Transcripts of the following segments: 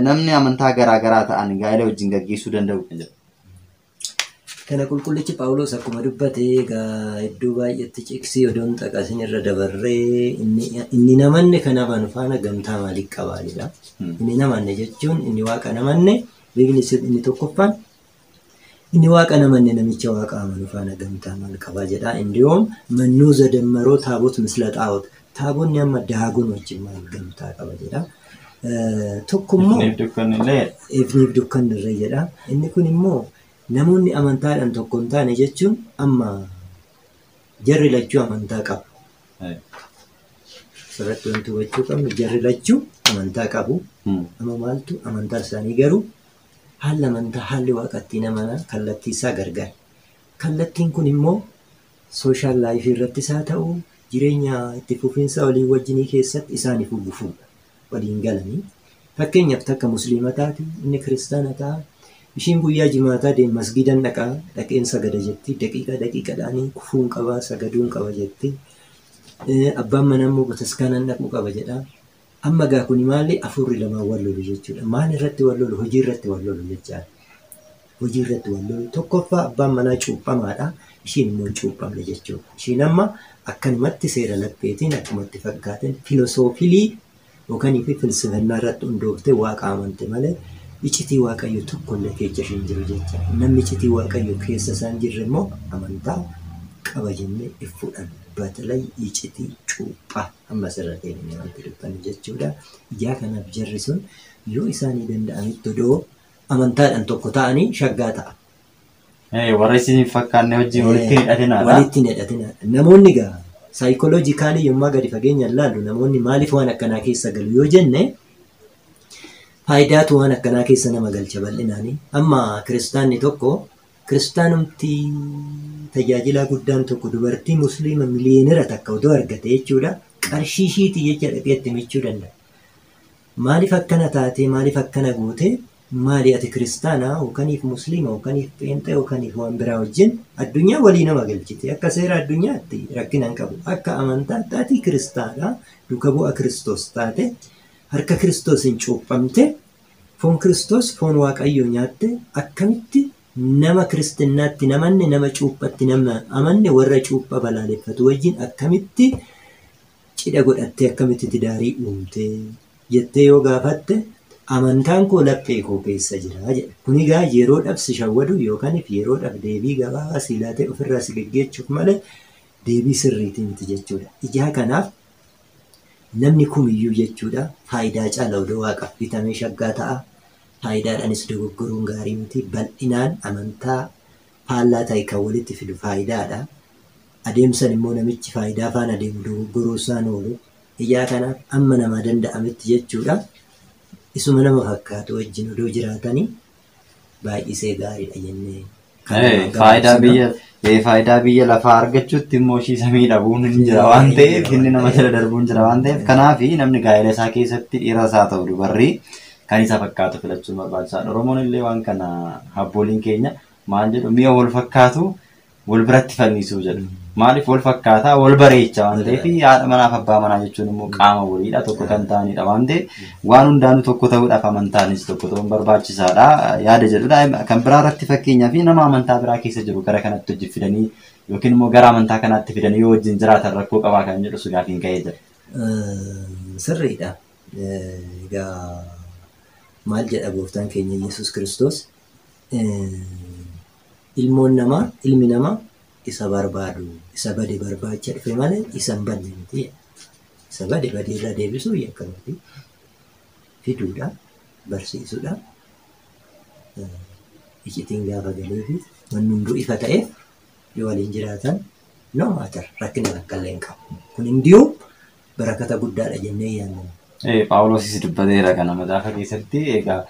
Namni amantaa garaa garaa ta'an gaa'ela wajjin gaggeessuu danda'u kan jedhu. Kana qulqullichi Phaawulos akkuma dubbate egaa iddoo baay'eetti ciqsii odoon xaqasin irra dabarree inni namanne kanaaf anu faana gamtaa maalii qabaa jedha. Inni namanne jechuun inni waaqa namanne beekni inni tokkoffaan inni waaqa namanne namicha waaqa amanu faana gamtaa maal qabaa jedha. Indiyoom mannuu zadammaroo taabot misla xaawot taabonni amma daagon wajjin maal gamtaa qaba jedha. Tokkommoo Ifniif dukkanillee ifniif dukkanirra jedha. Inni kun immoo namoonni amantaadhaan tokko hin taane jechuun amma jarri lachuu amantaa qabu. Asirratti wanti hubachuu qabnu jarri lachuu amantaa qabu. Amma maaltu amantaa isaanii garuu haalli amantaa haalli waaqattiin amanaa kallattii isaa gargar. Kallattiin kun immoo social life irrattis haa ta'u jireenya itti fufiinsa walii wajjinii keessatti isaaniif gufuudha. Waliin galanii. Fakkeenyaaf takka musliima taate inni kiristaana ta'a. Ishiin guyyaa jimaataa deem masgiidan dhaqaa dhaqeen sagada jetti. Daqiiqaa daqiiqaadhaanii kufuun qabaa sagaduun qaba jetti. Abbaan manaa immoo bataskaanaan dhaquu qaba jedha. Amma gaa kuni maali afurri lamaan wal lolu jechuudha. Maal irratti wal lolu? Hojii irratti wal lolu jechaadha. Hojii irratti wal lolu. Tokkoffaa abbaan manaa cuuphamaadha. Ishiin immoo hin cuuphamne jechuudha. Ishiin amma akkanumatti seera lapheetiin akkumatti fakkaateen filosoofilii yookaan fi filsifannaa irratti hundooftee waaqa amante malee icitii waaqayyo tokkollee keessa isheen jiru jecha. Namni icitii waaqayyo keessa isaan jirre immoo amantaa qaba jennee if fudhanna. Batalay icitii cuuphaa amma asirra deemnee wanti dubbannu jechuudha. Ijaa kanaaf jarri sun yoo isaanii danda'anitti odoo amantaadhaan tokko ta'anii shaggaa ta'a. Warra isin hin fakkaanne wajjin walitti hidhatinaadha. Walitti hidhatinaadha. Namoonni gaa psychologically yommuu gadi fageenyaan ilaallu namoonni maaliif waan akkanaa keessa galu yoo jenne faayidaatu waan akkanaa keessa nama galcha bal'inaani. Amma kiristaanni tokko kiristaanumti tajaajilaa guddaan tokko dubartii musliima miliyoonera takka odoo argate jechuudha. Qarshii ishiitii jecha dhaqee itti michuu danda'a. Maaliif akkana taate maaliif akkana goote maali ati kiristaanaa yookaaniif musliima yookaaniif pheenxee yookaaniif waan biraa wajjin addunyaa walii nama galchite akka seera addunyaatti rakkina hin qabu akka amantaatti ati kiristaanaa duuka bu'a kiristoos taate harka kiristoosiin cuuphamte foon kiristoos foon waaqayyoo nyaatte akkamitti nama kiristinnaatti namanne nama cuuphatti nama amanne warra cuupha balaaleffatu wajjin akkamitti cidha godhattee akkamitti tidaarii uumte jettee yoo gaafatte amantaan koo laphee koo keessa jira jedha. Kun egaa yeroodhaaf si shawwadu yookaan yeroodhaaf deebii gabaabaa si laatee ofirraa si geggeessuuf malee deebii sirriitii miti jechuudha. Ijaa kanaaf namni kumiyyuu jechuudha faayidaa caala odoo waaqaaf bitamee shaggaa ta'a. Faayidaadhaanis dogoggoruun gaarii miti. Bal'inaan amantaa faallaa ta'e kan walitti fidu faayidaadha. Adeemsan immoo namichi faayidaa faana adeemu dogoggoruu isaan oolu. Ijaa kanaaf amma nama danda'ametti jechuudha. Isuma nama fakkaatu wajjin odoo jiraatanii baay'isee gaariidha jennee. Faayidaa biyya lafaa argachuutti immoo ishii samii dhabuun hin jira waan ta'eef inni nama jala darbuun jira waan ta'eef kanaaf namni gaa'ela isaa keessatti dhiira isaa ta'u dubarri kan isa fakkaatu filachuun barbaachisaadha. Oromoon illee waan kana abbooliin keenya maal jedhu mi'a wal fakkaatu wal biratti fannisuu jedhu. Maaliif wal fakkaataa wal bareecha waan ta'eef haadha manaaf abbaa manaa jechuun immoo qaama waliidha tokko kan ta'anidha waan ta'eef waan hundaanuu tokko ta'uudhaaf amantaanis tokko ta'uun barbaachisaadha yaada jedhudha. Kan biraa irratti fakkeenyaaf nama amantaa biraa keessa jiru gara kanatti hojii fidanii yookiin immoo gara amantaa kanaatti fidanii yoo wajjin jiraatan rakkoo qabaa kan jedhu gaafiin ka'ee jira. Sirriidha. Egaa maal jedha gooftaan keenya Yesuus Kiristoos ilmoon namaa ilmi namaa isa barbaadu isa bade barbaacha dhufe malee isa hin badne miti. Isa bade badii irraa deebisuu yakka miti. Fiduudha, barsiisuudha. Icitiin gaafa galee fi wanni hunduu ifa ta'eef yoo waliin jiraatan no matter rakkina takka illee hin qabu. Kun hundiyuu barakata guddaadha jennee yaadna. Phaawulosis dubbateera kana macaafa keessatti egaa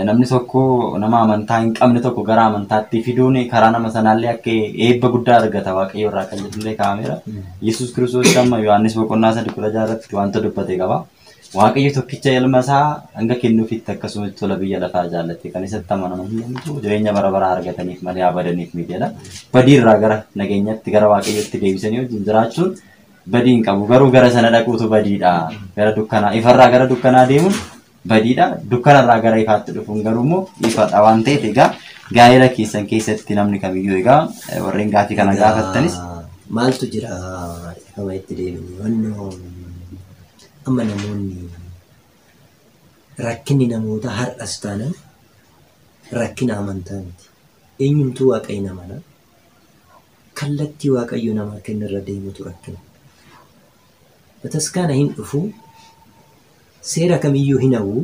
namni tokko nama amantaa hin qabne tokko gara amantaatti fiduun karaa nama sanaallee akka eebba guddaa argata waaqayyo irraa kan jedhullee kaa'ameera. Yesuus Kiristoos amma Yohaannis boqonnaa 3:16 irratti wanta dubbate qaba. Waaqayyo tokkicha ilma isaa hanga kennuufitti akkasumas tola biyya lafaa jaallate kan isatti amanaman hundumtuu jireenya bara baraa argataniif malee abadaniif miti jedha. Badii irraa gara nageenyatti gara waaqayyotti deebisanii wajjin jiraachuun badii hin qabu garuu gara sana dhaquutu badiidha. Gara dukkanaa ifarraa gara dukkanaa deemuun badiidha. Dukkanarraa gara ifaatti dhufuun garuu immoo ifadha waan ta'eef egaa gaa'ela keessan keessatti namni kamiyyuu egaa warreen gaafii kana gaafattanis. Maaltu jira kama itti deebine wannoo amma namoonni rakkinni namoota har'as taanan rakkina amantaa miti. Eenyumtuu Waaqayyo amana. Kallattii Waaqayyo namaa kennarra deemutu rakkina. Bataskaana hin dhufu, seera kamiyyuu hin hawwu,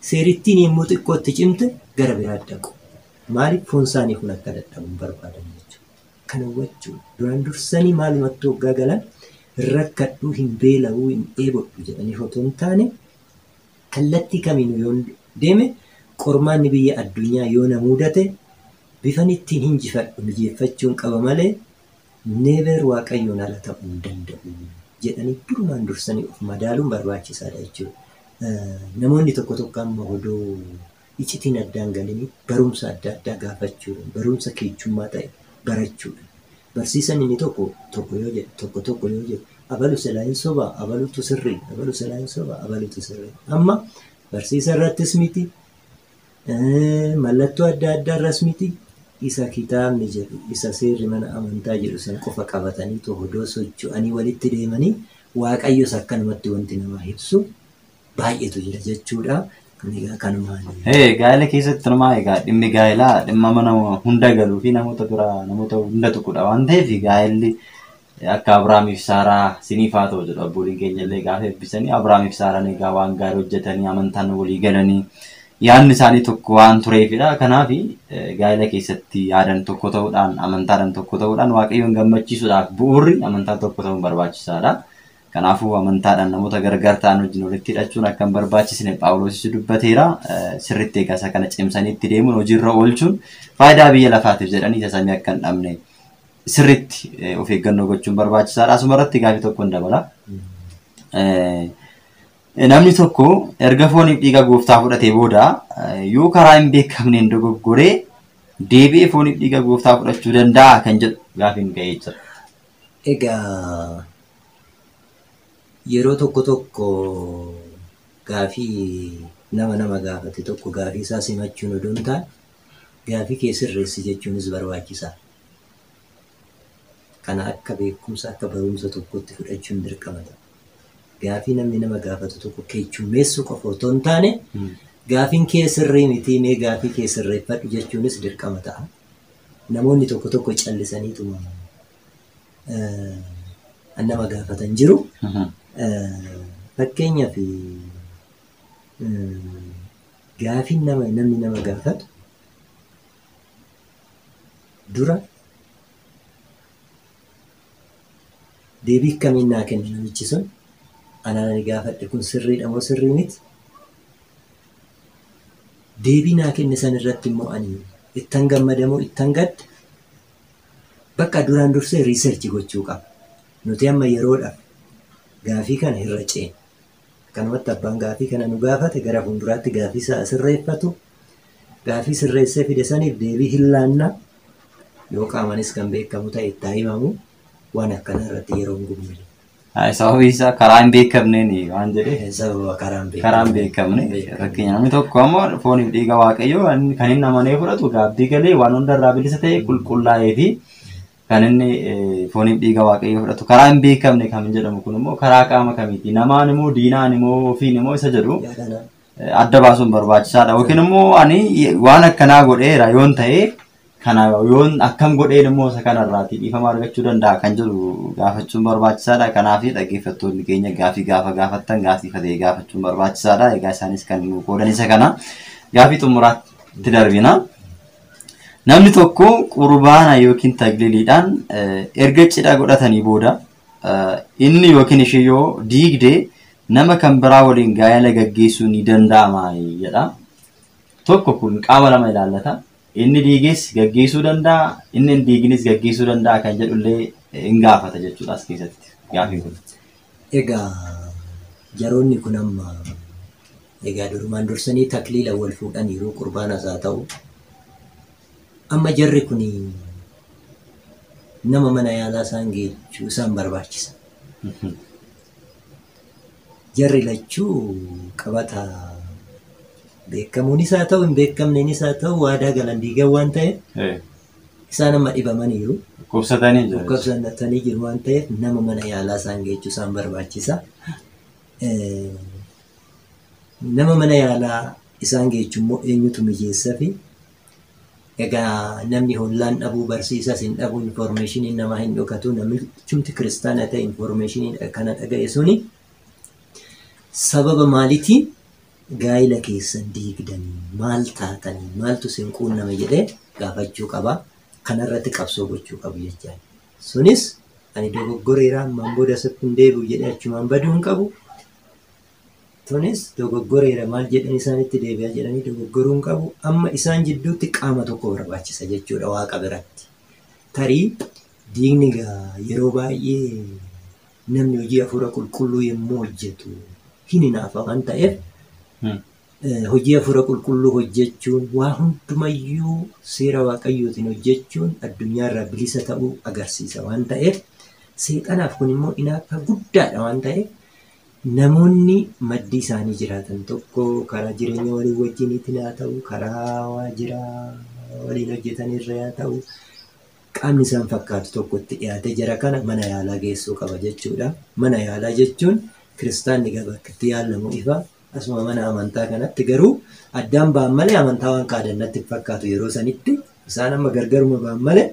seerittiin yommuu xiqqootti cimte gara biraa dhaqu. Maaliif foon isaanii kun akka dadhabu hin barbaadan jechuudha. Kana hubachuu duraan dursanii maalumatti hoggaa galan rakkadhuu hin beela'uu hin dheebodhu jedhanii otoo hin taane kallattii kamiinuu yoo deeme qormaanni biyya addunyaa yoo na mudate bifan ittiin hinjifadhu mijeeffachuun qaba malee neever Waaqayyoon ala ta'uu hin danda'u jedhanii durumaan dursanii of madaaluun barbaachisaadha jechuudha. Namoonni tokko tokko amma odoo iccitiin addaan galanii barumsa adda addaa gaafachuudhaan barumsa keechummaa ta'e barachuudhaan barsiisan inni tokko tokko yoo jedhu tokko tokko yoo jedhu abalu silaa hin sobaa abalutu sirrii abalu silaa hin sobaa abalutu sirrii amma barsiisa irrattis miti mallattoo adda addaa irras miti isa kitaabni jedhu isa seerri mana amantaa jedhu san qofa qabatanii odoo socho'anii walitti deemanii Waaqayyos akkanumatti wanti namaa ibsu baay'eetu jira jechuudha. Gaa'ela keessatti namaa egaa dhimmi gaa'elaa dhimma mana hunda galuu fi namoota biraa namoota hunda tuqudha waan ta'eef gaa'elli akka Abiraamiif Saaraa siniif haa ta'u jedhu abbooliin keenya illee gaafa eebbisanii Abiraamiif Saaraan egaa waan gaarii hojjetanii amantaan walii galanii yaadni isaanii tokko waan tureefidha. Kanaaf gaa'ela keessatti yaadan tokko ta'uudhaan amantaadhaan tokko ta'uudhaan Waaqayyoon gammachiisuudhaaf bu'uurri amantaan tokko ta'uun barbaachisaadha. Kanaafuu amantaadhaan namoota gargar ta'an wajjin walitti hidhachuun akka hin barbaachisne Phaawulosis dubbateera. Sirriitti egaa isa kana cimsanii itti deemuun hojiirra oolchuun faayidaa biyya lafaatiif jedhanii isa samii akka hin dhabne sirriitti of eeggannoo gochuun barbaachisaadha. Asuma irratti gaafii tokko hin dabala. Namni tokko erga fooniif dhiiga gooftaa fudhatee booda yoo karaa hin beekamneen dogoggoree deebi'ee fooniif dhiiga gooftaa fudhachuu danda'a kan jedhu gaafiin ga'ee jira. Egaa yeroo tokko tokko gaafii nama gaafate tokko gaafii isaa simachuun odoo hin taane gaafii kee sirreessi jechuunis barbaachisaadha. Kana akka beekumsa akka barumsa tokkotti fudhachuun dirqama ta'a. Gaafii namni nama gaafatu tokko keessummeessuu qofa otoo hin taane gaafiin kee sirrii miti mee gaafii kee sirreeffadhu jechuunis dirqama ta'a. Namoonni tokko tokko callisaniituma nama gaafatan jiru. Fakkeenyaaf gaafiin namni nama gaafatu dura deebii akkamiin naa kenna namichi sun anaan ani gaafadhe kun sirriidha moo sirrii miti? Deebii naa kenne san irratti immoo ani ittan gammada moo ittan gadda? Bakka duraan dursee riiserchi gochuu qaba. Nuti amma yeroodhaaf gaafii kana irra ceena. Akkanumatti abbaan gaafii kana nu gaafate gara fuulduraatti gaafii isaa sirreeffatu. Gaafii sirreessee fide saniif deebii hin laanna. Yoo qaamanis kan beekamu ta'e itti himamu waan akkanaa irratti yeroo hin gubne. Sababii isaa karaa hin beekamneen waan jedhee Sababa karaa hin karaa hin beekamne fakkeenya namni tokko ammoo fooniif dhiiga Waaqayyoo kan inni amanee fudhatu gaabbii galee waan hundarraa bilisa ta'e qulqullaa'ee fi kan inni fooniif dhiiga Waaqayyoo fudhatu karaa hin beekamne kan jedhamu kun immoo karaa qaama kamiiti namaan immoo diinaan immoo ofiin immoo isa jedhu adda baasuun barbaachisaadha yookiin immoo ani waan akkanaa godheera yoon ta'e kana yoon akkam godheen immoo isa kanarraatii dhiifama argachuu danda'a kan jedhu gaafachuun barbaachisaadha. Kanaaf dhaggeeffattoonni keenya gaafii gaafa gaafattan gaafii fatee gaafachuun barbaachisaadha. Egaa isaanis kan nu qoodan isa kana gaafii xumuraatti darbina. Namni tokko qurbaana yookiin tagliliidhaan erga cidha godhatanii booda inni yookiin ishee yoo diigde nama kan biraa waliin gaa'ela gaggeessuu ni danda'ama jedha. Tokko kun qaama lama ilaallata. Inni diiges gaggeessuu danda'a, inni hin diignes gaggeessuu danda'a kan jedhullee hin gaafata jechuudha as keessatti gaafiin kun. Egaa jaroonni kun amma egaa durumaan dursanii takliila wal fuudhaniiru qurbaanas haa ta'u. Amma jarri kun nama mana yaalaa isaan geechuu isaan barbaachisa. Jarri lachuu qabata Beekamuunis haa ta'u hin beekamneenis haa ta'u waadaa galan diigan waan ta'eef isaan amma dhibamaniiru. Dhukkubsatanii jiru. Dhukkubsatanii jiru waan ta'eef nama mana yaalaa isaan geechuu isaan barbaachisa. Nama mana yaalaa isaan geechu immoo eenyutu mijeessaa fi egaa namni hollaan dhabuu barsiisas hin dhabu infoormeeshiniin namaa hin dhokatu namichumti kiristaana ta'e infoormeeshinii kana dhaga'e suni sababa maaliitiin gaa'ila keessan diigdanii maal taatanii maaltu isin quunname jedhee gaafachuu qaba. Kanarratti qabsoo gochuu qabu jechaan. Sunis ani dogoggoreera ammaan booda asitti hin deebi'u jedhee achumaan baduu hin qabu. Tunis dogoggoreera maal jedhan isaanitti deebi'aa jedhanii dogoggoruu hin qabu. Amma isaan jidduutti qaama tokko barbaachisa jechuudha waaqa biratti. Tarii diigni yeroo baay'ee namni hojii hafuura qulqulluu yommuu hojjetu hin hinaafa waan ta'eef hojii hafuura qulqulluu hojjechuun waa hundumayyuu seera waaqayyootiin hojjechuun addunyaarraa bilisa ta'uu agarsiisa waan ta'eef seexanaaf kun immoo hinaafa guddaadha waan ta'eef namoonni maddii isaanii jiraatan tokko karaa jireenya walii wajjiniitiin haa ta'u karaa waajjira waliin hojjetanirra haa ta'u qaamni isaan fakkaatu tokkotti dhiyaatee jara kana mana yaalaa geessuu qaba jechuudha. Mana yaalaa jechuun kiristaanni gabaatti yaalamu ifa. Asuma mana amantaa kanatti garuu addaan ba'an malee amantaa waan kaadannatti fakkaatu yeroo sanitti isaan amma gargaruma ba'an malee.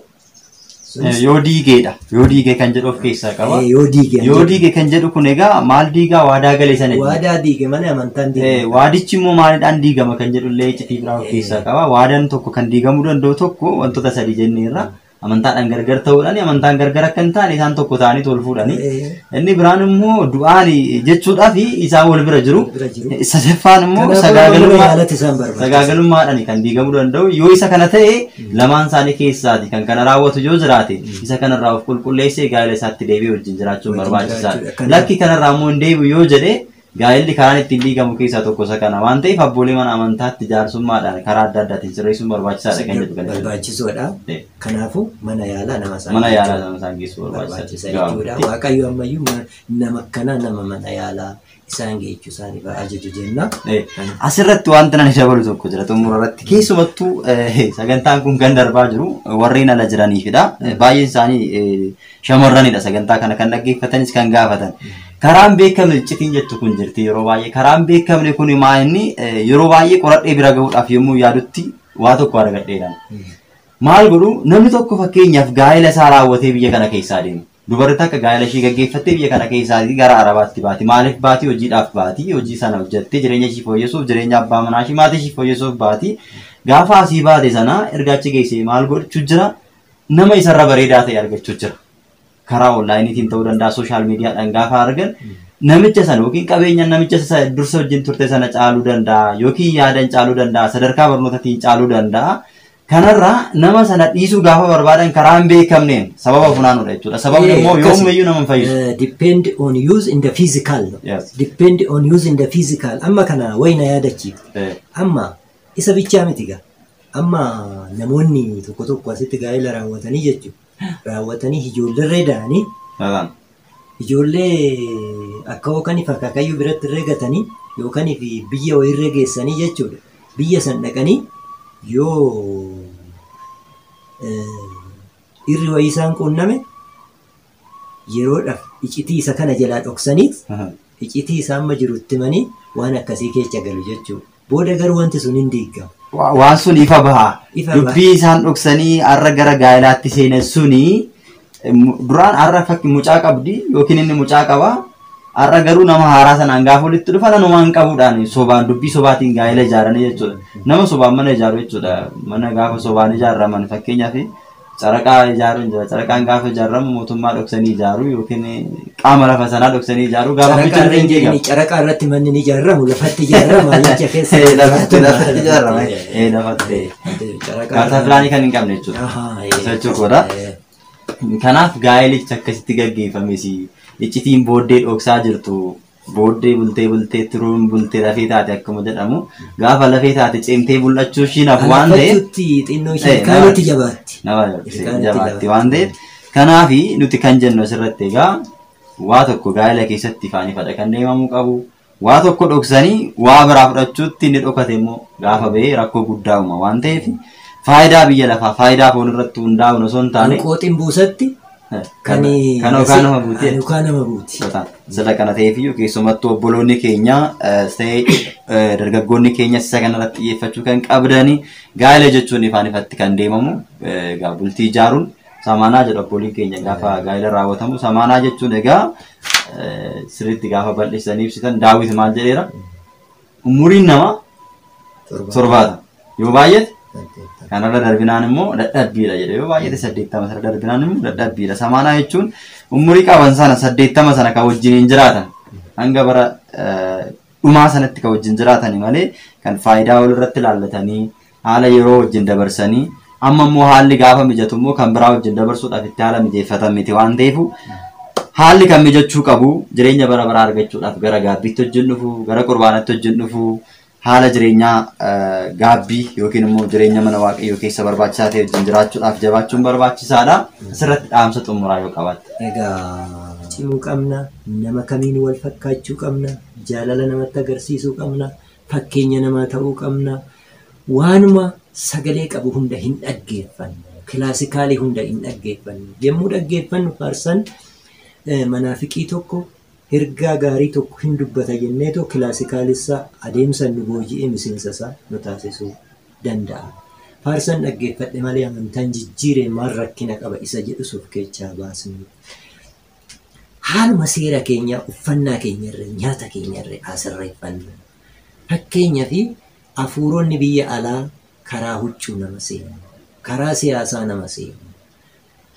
Yoo diigeedha. Yoo diigee kan jedhu of keessaa qaba. Yoo diigee. Yoo diige kan jedhu kun egaa maal diigaa waadaa galee sana. Waadaa diige malee amantaan diige. Waadichi immoo maalidhaan diigama kan jedhu illee iccitii biraa of keessaa qaba. Waadaan tokko kan diigamuu danda'u tokko wantoota sadii jenneerra. Amantaadhaan gargar ta'uudhaan amantaan gargar akka hin taane isaan tokko ta'anii tol fuudhanii. Inni biraan immoo du'aan jechuudhaaf isaan wal bira jiru. Sadaffaan immoo sagaagalummaadhaan kan diigamuu danda'u. Yoo isa kana ta'e lamaan isaanii keessaati kan kana raawwatu yoo jiraate isa kanarraa of qulqulleessee gaa'ela isaatti deebi'ee wajjin jiraachuun barbaachisaadha. Lakki kanarraa immoo hin deebi'u yoo jedhe gaa'elli karaan ittiin diigamu keessaa tokko isa kana waan ta'eef abboolee mana amantaatti jaarsummaadhaan karaa adda addaatiin sirreessuun barbaachisaadha kan jedhu. Barbaachisoodha. Kanaafuu mana yaalaa nama isaan mana yaalaa nama isaan geessuu barbaachisa jechuudha. Waaqayyo ammayyuu nama akkanaa nama mana yaalaa isaan geechuu isaaniif ajaju jenna. Asirratti wanti nan dabalu tokko jira xumura irratti keessumattuu sagantaan kun kan darbaa jiru warreen ala jiraniifidha. Baay'een isaanii shamarranidha sagantaa kana kan dhaggeeffatanis kan gaafatan. Karaan beekamne iccitiin jettu kun jirti yeroo baay'ee. Karaan beekamne kun maa inni yeroo baay'ee qoradhee bira gahuudhaaf yommuu yaadutti waa tokko argadheedha. Maal godhu namni tokko fakkeenyaaf gaa'ela isaa raawwatee biyya kana keessaa deema. Dubarri takka gaa'ela ishee gaggeeffattee biyya kana keessaa gara Arabaatti baati. Maaliif baati? Hojiidhaaf baati. Hojii sana hojjettee jireenya ishee fooyyessuuf, jireenya abbaa manaa ishee, maatii ishee fooyyessuuf baati. Gaafa asii baate sana erga achi geessee maal godhachuu jira? Nama isarra bareedaa ta'e argachuu jira. Karaa onlaayiniitiin ta'uu danda'a, sooshaal miidiyaadhaan gaafa argan namicha sana yookiin qabeenya namicha dursa wajjin turte sana caaluu danda'a yookiin yaadan caaluu danda'a, sadarkaa barnootaatiin caaluu danda'a. Kanarraa nama sana dhiisuu gaafa barbaadan karaa hin beekamneen sababa funaanuudha jechuudha. Sababni immoo yoomiyyuu nama hin fayyisu. Depend on use in the physical. Depend on use in the physical. Amma kana wayina yaadachiifte. Amma isa bichaa miti gaa. Amma namoonni tokko tokko asitti gaa'ela raawwatanii jechuudha. Raawwatanii ijoollee da'anii ijoollee akka yookaan akaakayyuu biratti irree gatanii yookaan biyya wayiirree geessanii jechuudha. Biyya san dhaqanii yoo irri wayii isaan quunname yeroodhaaf iccitii isa kana jalaa dhoksaniif iccitii isaa amma jirutti himanii waan akkasii keessa galu jechuudha. Booda garuu wanti sun hin diigamu. Waan sun ifa baha. Dubbii isaan dhoksanii har'a gara gaa'elaatti seenan suni duraan har'a fakki mucaa qabdi yookiin inni mucaa qaba. Har'a garuu nama haaraa sanaan gaafa walitti dhufa nanumaa hin qabuudhaan sobaan dubbii sobaatiin gaa'ela ijaaranii jechuudha. Nama sobaan mana ijaaru jechuudha. Mana gaafa sobaan ijaaraman fakkeenyaaf caraqaa ijaaruun jira. Caraqaan gaafa ijaaramu mootummaa dhoksanii ijaaru yookiin qaama lafa sanaa dhoksanii ijaaru gaafa Caraqaa irratti manni ni ijaaramu lafatti ijaarama jecha keessa. Lafatti ijaarama. Lafatti. Kaartaa pilaanii kan hin qabne jechuudha. Jechuudha. Kanaaf gaa'elichi akkasitti gaggeeffames iccitiin booddee dhoksaa jirtu booddee bultee bultee turuun bultee lafee taate akkuma jedhamu gaafa lafee taate cimtee bul'achuu ishiin hafu waan ta'eef xinnoo ishee kaanitti jabaatti. Nama jabaatti waan ta'eef kanaafi nuti kan jennu asirratti egaa waa tokko gaa'ela keessatti ifaan ifadha kan deemamuu qabu Waa tokko dhoksanii waa biraa fudhachuutti inni dhokate immoo gaafa ba'ee rakkoo guddaa uuma waan ta'eef faayidaa biyya lafaa faayidaa foon irratti hundaa'uun osoo hin taane Qooxiin buusatti kan kan okaa nama buute. Okaa nama buuti. Sila kana ta'eef iyyuu keessumattuu obboloonni keenya ta'ee dargaggoonni keenya isa kanarratti xiyyeeffachuu kan qabdani gaa'ela jechuun ifaan ifatti kan deemamu egaa bultii ijaaruun samaanaa jedhu obboliin keenya gaafa gaa'ela raawwatamu samaanaa jechuun egaa sirriitti gaafa bal'isanii ibsitan Daawit maal jedheera umuriin namaa 70 yoo baay'ate kanarra darbinaan immoo dadhabbiidha jedhe yoo baay'ate 80 sana darbinaan immoo dadhabbiidha. Samaanaa jechuun umurii qaban sana 80 sana kan wajjin hin jiraatan hanga bara dhumaa sanatti kan wajjin jiraatani malee kan faayidaa walirratti ilaallatanii haala yeroo wajjin dabarsanii amma immoo haalli gaafa mijatu immoo kan biraa wajjin dabarsuudhaaf itti haala mijeeffatan miti waan ta'eef haalli kan mijachuu qabu jireenya bara baraa argachuudhaaf gara gaabbiitti wajjin dhufu gara qurbaanatti wajjin dhufu haala jireenyaa gaabbii yookiin immoo jireenya mana waaqayyoo keessa barbaachisaa ta'e wajjin jiraachuudhaaf jabaachuun barbaachisaadha. Asirratti dhaamsa xumuraa yoo qabaatte. Egaa cimuu qabna, nama kamiin wal fakkaachuu qabna, jaalala namatti agarsiisuu qabna, fakkeenya namaa ta'uu qabna. Waanuma sagalee qabu hunda hin dhaggeeffannu, kilaasikaalii hunda hin dhaggeeffannu. Yommuu dhaggeeffannu faarsan manaafiqii tokko ergaa gaarii tokko hin dubbata jenneetoo kilaasikaalissa adeemsa nu booji'ee miseensa isaa nu taasisuu danda'a. Faarsan dhaggeeffadhe malee amantaan jijjiiree maal rakkina qaba isa jedhu suuf keechaa baasnu. Haaluma seera keenyaa uffannaa keenyarree nyaata keenyarree asirreeffannu. Fakkeenyaa fi hafuuronni biyya alaa karaa huccuu nama seenu, karaa siyaasaa nama seenu.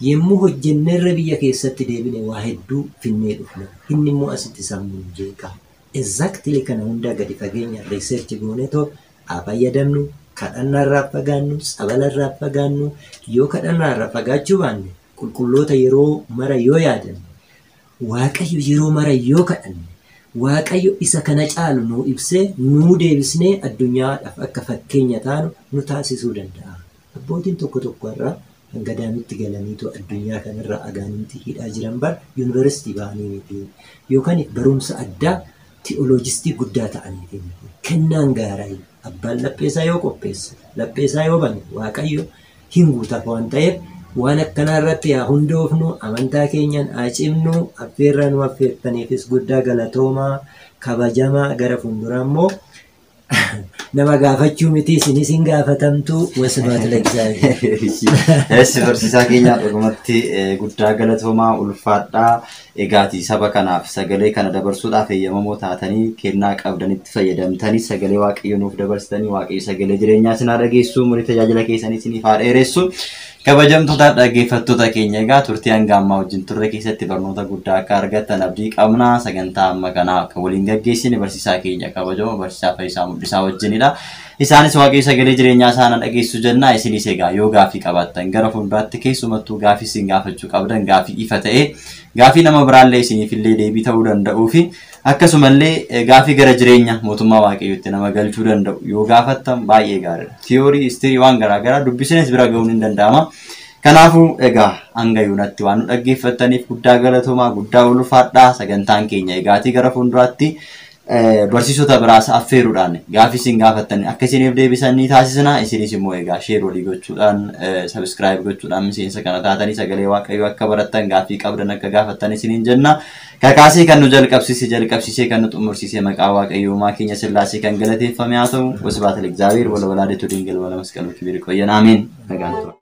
Yemmuu hojjenneerra biyya keessatti deebine waa hedduu finnee dhufna. Inni immoo asitti sammuu nu jeeqa. Exactly kana hundaa gadi fageenya research gooneetoo haa fayyadamnu, kadhannaarraa fagaannu, sabalarraa fagaannu, yoo kadhannaarraa fagaachuu baanne qulqulloota yeroo mara yoo yaadanne, Waaqayyo yeroo mara yoo kadhanne, Waaqayyo isa kana caalu nuu ibsee nuu deebisnee addunyaadhaaf akka fakkeenya taanu nu taasisuu danda'a. Abbootiin tokko tokko irraa gadaamitti galaniitu addunyaa kanarra agaanitti hidhaa jiran bar yuunivarsiitii ba'anii miti yookaan barumsa addaa ti'ooloojistii guddaa ta'aniiti miti. Kennaan gaarii abbaan lapheesaa yoo qopheesse lapheesaa yoo bane Waaqayyo hin guutaaf waan ta'eef waan akkanaa irratti haa hundoofnu amantaa keenyaan haa cimnu affeerraa nu affeertaniifis guddaa galatoomaa kabajamaa gara fuulduraa immoo nama gaafachuu miti isinis hin gaafatamtu wasbaat lagzaabiir. Eessi barsiisaa keenya dhugumatti guddaa galatoomaa ulfaadhaa. Egaati saba kanaaf sagalee kana dabarsuudhaaf eeyyamamoo taatanii kennaa qabdanitti fayyadamtanii sagalee waaqayyo nuuf dabarsitanii waaqayyo sagalee jireenyaa isin haa dhageessu umurii tajaajila keessanii isiniif haa dheeressu. Kabajamtoota dhaggeeffattoota keenya egaa turtii hanga ammaa wajjin turre keessatti barnoota guddaa akka argattan abdii qabna. Sagantaa amma kanaa akka waliin gaggeessine barsiisaa keenya kabajamoo barsiisaa Fayyisaa Mul'isaa wajjinidha. Isaanis waaqayyo sagalee jireenyaa isaan dhageessu jenna. Isinis egaa yoo gaaffii qabaattan gara fuulduraatti keessumattuu gaaffii isin gaafachuu qabdan gaaffii ifa ta'e gaaffii nama biraallee isiniifillee deebii ta'uu danda'uu fi akkasumallee gaaffii gara jireenya mootummaa waaqayyootti nama galchuu danda'u yoo gaafattan baay'ee gaariidha. Tiyoorii, istirii waan garaagaraa dubbisinis bira ga'uun hin danda'ama. Kanaafuu egaa hanga yoonatti waan nu dhaggeeffattaniif guddaa galatoomaa guddaa ulfaadhaa sagantaan keenya egaatii gara fuulduraatti barsiisota biraas affeeruudhaan gaaffii isin gaafattan akka isiniif deebisan ni taasisna. Isinis immoo egaa sheer walii gochuudhaan sabiskiraayib gochuudhaan miseensa kana taatanii sagalee waaqayyoo akka barattan gaaffii qabdan akka gaafattan isiniin jenna. Kakaasee kan nu jalqabsiisee kan nu xumursiise maqaa waaqayyoo uumaa keenya Sillaasee kan galateeffame haa ta'u. Wasbaat Ligzaabiir wala walaaditu dingil wala masqaluu kibir qoyyan. Ameen. Nagaan tura.